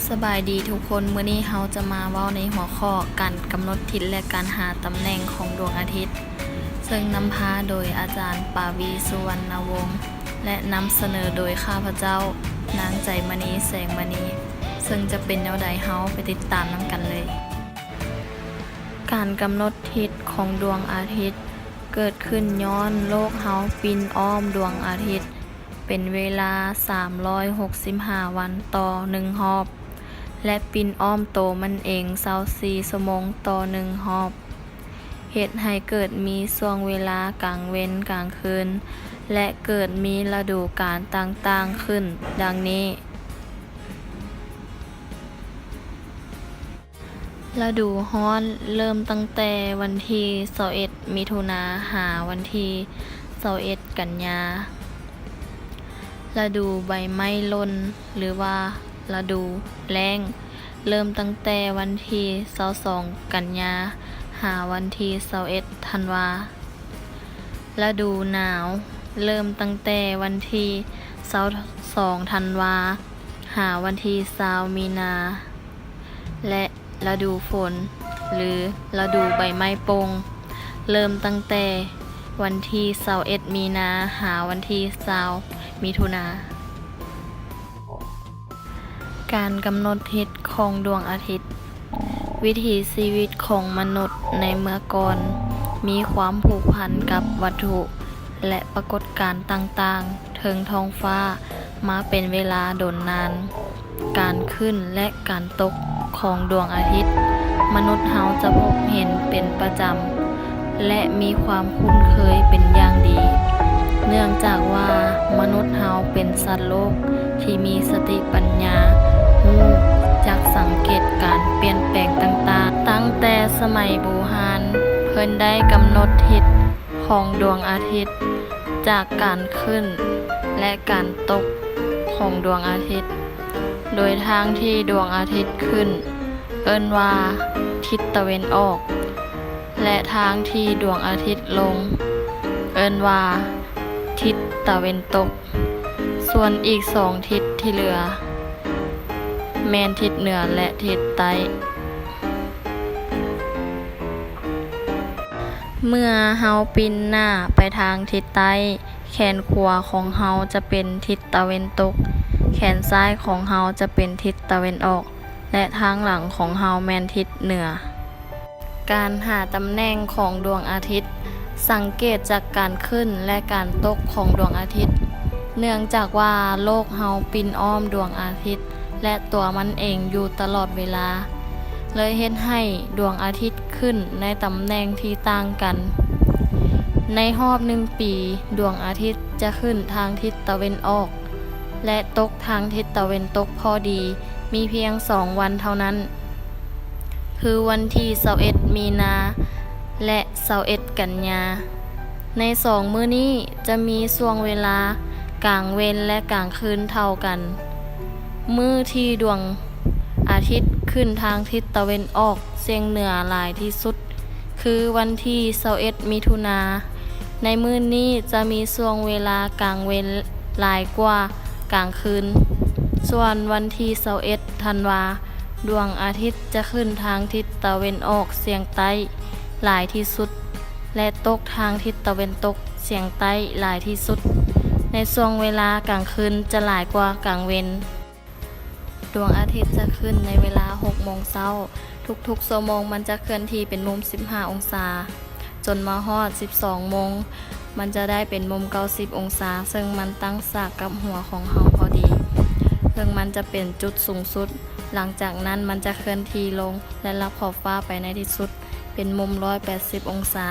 ສະບາຍດີທຸກຄົນ, ມື້ນີ້ເຮົາຈະມາເວົ້າໃນຫົວຂໍ້ການກຳນົດທິດ ແລະ ການຫາຕຳແໜ່ງຂອງດວງອາທິດ, ເຊິ່ງນຳພາໂດຍອາຈານ ປາວີ ສຸວັນນະວົງ ແລະ ນຳສະເໜີໂດຍຂ້າພະເຈົ້າ ນາງ ໃຈມະນີ ແສງມະນີ, ເຊິ່ງຈະເປັນແນວໃດ ເຮົາໄປຕິດຕາມນຳກັນເລີຍ. ການກຳນົດທິດຂອງດວງອາທິດເກີດຂຶ້ນຍ້ອນໂລກເຮົາປິ່ນອ້ອມດວງອາທິດເປັນເວລາສາມຮ້ອຍຫົກສິບຫ້າວັນຕໍ່ໜຶ່ງຮອບ ແລະ ປິ່ນອ້ອມໂຕມັນເອງຊາວສີ່ຊົ່ວໂມງຕໍ່ໜຶ່ງຮອບ, ເຮັດໃຫ້ເກີດມີຊ່ວງເວລາກາງເວັນກາງຄືນ ແລະ ເກີດມີລະດູການຕ່າງໆຂຶ້ນ ດັ່ງນີ້. ລະດູຮ້ອນເລີ່ມຕັ້ງແຕ່ວັນທີຊາວເອັດ ມິຖຸນາ ຫາວັນທີຊາວເອັດ ກັນຍາ. ລະດູໃບໄມ້ຫຼົ່ນ ຫຼືວ່າລະດູແລ້ງ ເລີ່ມຕັ້ງແຕ່ວັນທີຊາວສອງ ກັນຍາ ຫາວັນທີຊາວເອັດ ທັນວາ. ລະດູໜາວເລີ່ມຕັ້ງແຕ່ວັນທີຊາວສອງ ທັນວາ ຫາວັນທີຊາວ ມີນາ ແລະ ລະດູຝົນ ຫຼື ລະດູໃບໄມ້ປົ່ງ ເລີ່ມຕັ້ງແຕ່ວັນທີຊາວເອັດ ມີນາ ຫາວັນທີຊາວ ມິຖຸນາ. ການກຳນົດທິດຂອງດວງອາທິດ. ວິຖີຊີວິດຂອງມະນຸດໃນເມື່ອກ່ອນມີຄວາມຜູກພັນກັບວັດຖຸ ແລະ ປາກົດການຕ່າງໆເທິງທ້ອງຟ້າມາເປັນເວລາດົນນານ. ການຂຶ້ນ ແລະ ການຕົກຂອງດວງອາທິດ ມະນຸດເຮົາຈະພົບເຫັນເປັນປະຈຳ ແລະ ມີຄວາມຄຸ້ນເຄີຍເປັນຢ່າງດີ, ເນື່ອງຈາກວ່າມະນຸດເຮົາເປັນສັດໂລກທີ່ມີສະຕິປັນຍາ ຮູ້ຈັກສັງເກດການປ່ຽນແປງຕ່າງໆ. ຕັ້ງແຕ່ສະໄໝບູຮານ, ເພິ່ນໄດ້ກຳນົດທິດຂອງດວງອາທິດ ຈາກການຂຶ້ນ ແລະ ການຕົກຂອງດວງອາທິດ, ໂດຍທາງທີ່ດວງອາທິດຂຶ້ນ ເອີ້ນວ່າທິດຕາເວັນອອກ ແລະ ທາງທີ່ດວງອາທິດລົງ ເອີ້ນວ່າທິດຕາເວັນຕົກ. ສ່ວນອີກສອງທິດທີ່ເຫຼືອ ແມ່ນທິດເໜືອ ແລະ ທິດໃຕ້. ເມື່ອເຮົາປິ່ນໜ້າໄປທາງທິດໃຕ້, ແຂນຂວາຂອງເຮົາຈະເປັນທິດຕາເວັນຕົກ, ແຂນຊ້າຍຂອງເຮົາຈະເປັນທິດຕາເວັນອອກ ແລະ ທາງຫຼັງຂອງເຮົາແມ່ນທິດເໜືອ. ການຫາຕຳແໜ່ງຂອງດວງອາທິດ ສັງເກດຈາກການຂຶ້ນ ແລະ ການຕົກຂອງດວງອາທິດ. ເນື່ອງຈາກວ່າໂລກເຮົາປິ່ນອ້ອມດວງອາທິດ ແລະ ຕົວມັນເອງຢູ່ຕະຫຼອດເວລາ, ເລີຍເຮັດໃຫ້ດວງອາທິດຂຶ້ນໃນຕຳແໜ່ງທີ່ຕ່າງກັນ. ໃນຮອບໜຶ່ງປີ, ດວງອາທິດຈະຂຶ້ນທາງທິດຕາເວັນອອກ ແລະ ຕົກທາງທິດຕາເວັນຕົກພໍດີ ມີພຽງສອງວັນເທົ່ານັ້ນ, ຄືວັນທີຊາວເອັດ ມີນາ ແລະ ຊາວເອັດ ກັນຍາ. ໃນສອງມື້ນີ້ຈະມີຊ່ວງເວລາກາງເວັນ ແລະ ກາງຄືນເທົ່າກັນ. ມື້ທີ່ດວງອາທິດຂຶ້ນທາງທິດຕາເວັນອອກສຽງເໜືອຫຼາຍທີ່ສຸດ ຄືວັນທີຊາວເອັດ ມິຖຸນາ. ໃນມື້ນີ້ຈະມີຊ່ວງເວລາກາງເວັນຫຼາຍກວ່າກາງຄືນ. ສ່ວນວັນທີຊາວເອັດ ທັນວາ, ດວງອາທິດຈະຂຶ້ນທາງທິດຕາເວັນອອກສຽງໃຕ້ຫຼາຍທີ່ສຸດ ແລະ ຕົກທາງທິດຕາເວັນຕົກສຽງໃຕ້ຫຼາຍທີ່ສຸດ. ໃນຊ່ວງເວລາກາງຄືນຈະຫຼາຍກວ່າກາງເວັນ. ດວງອາທິດຈະຂຶ້ນໃນເວລາຫົກໂມງເຊົ້າ. ທຸກໆຊົ່ວໂມງມັນຈະເຄື່ອນທີ່ເປັນມຸມສິບຫ້າອົງສາ, ຈົນມາຮອດສິບສອງໂມງ ມັນຈະໄດ້ເປັນມຸມເກົ້າສິບອົງສາ, ເຊິ່ງມັນຕັ້ງສາກກັບຫົວຂອງເຮົາພໍດີ, ເຊິ່ງມັນຈະເປັນຈຸດສູງສຸດ. ຫຼັງຈາກນັ້ນມັນຈະເຄື່ອນທີ່ລົງ ແລະ ລັບຂອບຟ້າໄປໃນທີ່ສຸດເປັນມຸມຮ້ອຍແປດສິບອົງສາ.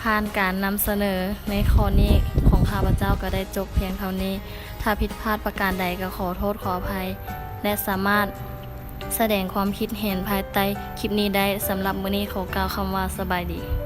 ຜ່ານການນຳສະເໜີໃນຂໍ້ນີ້ຂອງຂ້າພະເຈົ້າກໍໄດ້ຈົບພຽງເທົ່ານີ້. ຖ້າຜິດພາດປະການໃດກໍຂໍໂທດຂໍອະໄພ ແລະ ສາມາດສະແດງຄວາມຄິດເຫັນພາຍໃຕ້ຄລິບນີ້ໄດ້. ສຳລັບມື້ນີ້ຂໍກ່າວຄຳວ່າສະບາຍດີ.